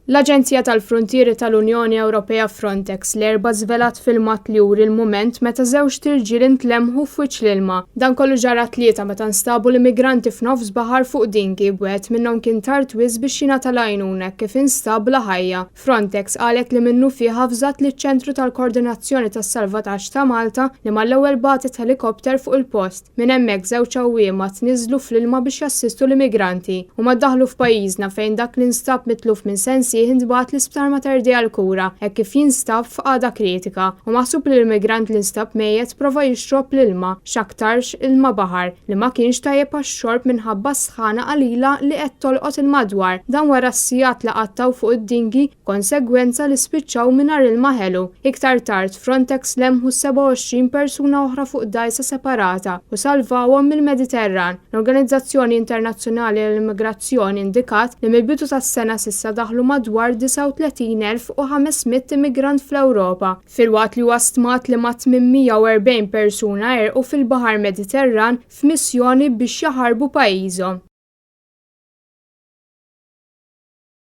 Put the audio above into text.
L-Aġenzija tal-Fruntieri tal-Unjoni Ewropea Frontex l-Erbgħa żvelat filmat li juri l-mument meta żewġt irġiel intlemħu f'wiċċ l-ilma. Dan kollu ġara t-Tlieta meta nstabu l-immigranti f'nofs baħar fuq dinghy b'wieħed minnhom kien tard wisq biex jingħata l-għajnuna hekk kif instab bla ħajja. Frontex qalet li minnufih avżat liċ-Ċentru tal-Koordinazzjoni tas-Salvataġġ ta' Malta li mal-ewwel bagħtet ħelikopter fuq il-post. Minn hemmhekk żewġ għawwiema tniżżlu fl-ilma biex jassistu l-immigranti. Huma ddaħlu f'pajjiżna fejn dak li nstab mitluf minn sensih intbagħat l-Isptar Mater Dei għall-kura hekk kif jinstab f'qagħda kritika. Hu maħsub li l-immigrant li nstab mejjet prova jixrob l-ilma, x'aktarx ilma baħar, li ma kienx tajjeb għax-xorb minħabba s-sħana qalila li qed tolqot il-madwar. Dan wara s-sigħat li qattgħu fuq id-dinghy Konsegwenza li spiċċaw mingħajr ilma ħelu. Iktar tard, Frontex lemħu 27 persuna oħra fuq dgħajsa separata u salvawhom mill-Mediterran. L-Organizzazzjoni Internazzjonali għall-Immigrazzjoni indikat li mill-bidu tas-sena s'issa daħlu madwar 39,500 immigrant fl-Ewropa, filwaqt li huwa stmat li mat-840 persuna għerqu fil-Baħar Mediterran f'missjoni biex jaħarbu pajjiżhom.